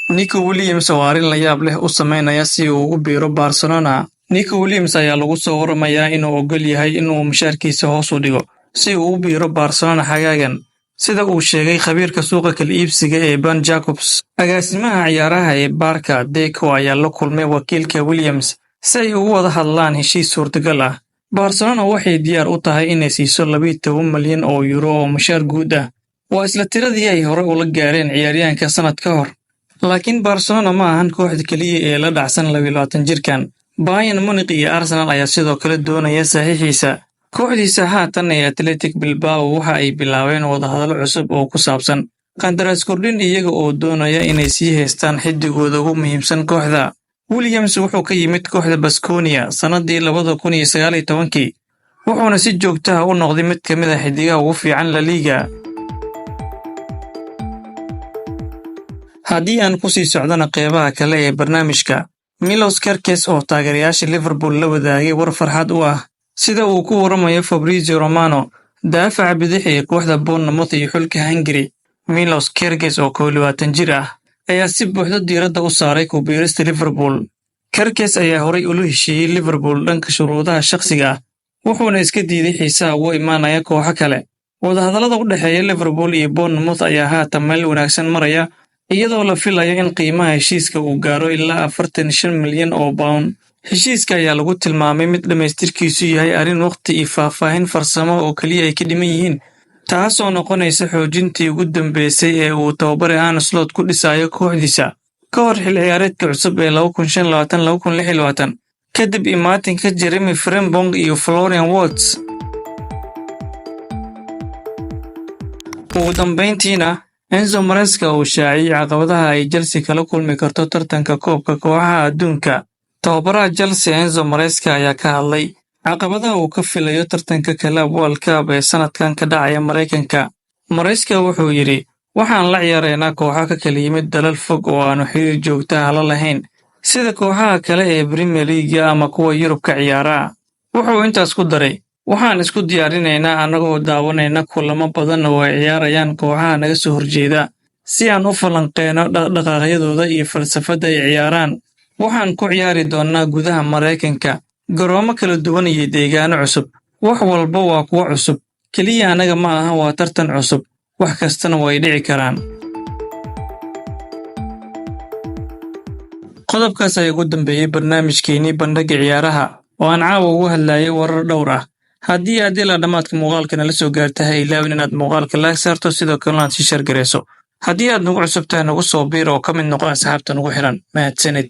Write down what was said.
Nico Williams oo arrin la yaab leh u sameynaya si uu ugu biiro Barcelona. Nico Williams ayaa lagu soo waramayaa inuu oggol yahay inuu mushaarkiisa hoos u dhigo si uu ugu biiro Barcelona xagaagan, sida uu sheegay khabiirka suuqa kala iibsiga ee Ben Jacobs. Agaasimaha ciyaaraha ee Barca, Deco, ayaa la kulmay wakiilka Williams si ay ugu wada hadlaan heshiis suurtagal ah. Barcelona waxay diyaar u tahay inay siiso 12 malyan oo euro oo mushaar guud ah. Waa isla tiradii ay hore ula gaareen ciyaaryahanka sanad ka hor. Laakiin Barcelona ma ahan kooxda keliya ee la dhacsan 22 jirkan. Bayern Munich iyo Arsenal ayaa sidoo kale doonaya saxiixiisa. Kooxdiisa haatan ee Athletic Bilbao waxa ay bilaabeen wadahadallo cusub oo ku saabsan qandaraas kordhin, iyaga oo doonaya inay sii haystaan xiddigooda ugu muhiimsan kooxda. Williams wuxuu ka yimid kooxda Baskonia sannadii 2019-kii, wuxuuna si joogto ah u noqday mid ka mid ah xiddigaha ugu fiican La Liga. Haddii aan ku sii socdana qeybaha kale ee barnaamijka, Milos Kerkez oo taageerayaasha Liverpool la wadaagay war farxad u ah. Sida uu ku waramayo Fabrizio Romano, daafaca bidix ee kooxda Bournemouth iyo xulka Hungary, Milos Kerkez oo 21 jir ah, ayaa si buuxda diiradda u saaray ku biirista Liverpool. Kerkez ayaa horay ula heshiiyey Liverpool dhanka shuruudaha shakhsiga ah, wuxuuna iska diiday xiisaha uga imaanaya kooxo kale. Wadahadallada u dhexeeya Liverpool iyo Bournemouth ayaa haatan meel wanaagsan maraya, iyadoo la filayo in qiimaha heshiiska uu gaaro ilaa 45 milyan oo pound. Heshiiska ayaa lagu tilmaamay mid dhammaystirkiisu yahay arrin waqti iyo faahfaahin farsamo oo keliya ay ka dhiman yihiin, taasoo noqonaysa xoojintii ugu dambeysay ee uu tababare Arne Slot ku dhisayo kooxdiisa ka hor xilli ciyaareedka cusub ee 2025-2026, kadib imaatinka Jeremy Frimpong iyo Florian Wirtz. Ugu dambeyntiina, Enzo Maresca uu shaaciyey caqabadaha ay Chelsea kala kulmi karto tartanka koobka kooxaha adduunka. Tababaraha Chelsea Enzo Maresca ayaa ka hadlay caqabadaha uu ka filayo tartanka Club World Cup ee sanadkan ka dhacaya Maraykanka. Maresca wuxuu yidhi, "Waxaan la ciyaaraynaa kooxo ka kala yimid dalal fog oo aanu xiriir joogto ah la lahayn, sida kooxaha kale ee Premier League ama kuwa Yurub ka ciyaara." Wuxuu intaas ku daray, "Waxaan isku diyaarinaynaa annagoo daawanayna kulamo badan oo ay ciyaarayaan kooxaha naga soo horjeeda, si aan u falanqeyno dhaqdhaqaaqyadooda iyo falsafadda ay ciyaaraan. Waxaan ku ciyaari doonnaa gudaha Maraykanka, garoomo kala duwan iyo deegaano cusub. Wax walba waa kuwo cusub. Keliya annaga ma aha, waa tartan cusub. Wax kastana way dhici karaan." Qodobkaas ayaa ugu dambeeyey barnaamijkeenii Bandhigga Ciyaaraha oo aan caawa ugu hadlayay warar dhowr ah. Haddii aad ilaa dhammaadka muuqaalka nala soo gaarta, ha ilaawin inaad muuqaalka like saarto, sidoo kalena aad sii share gareyso. Haddii aad nagu cusub tahay, nagu soo biir oo ka mid noqo asxaabta nagu xiran. Mahadsanid.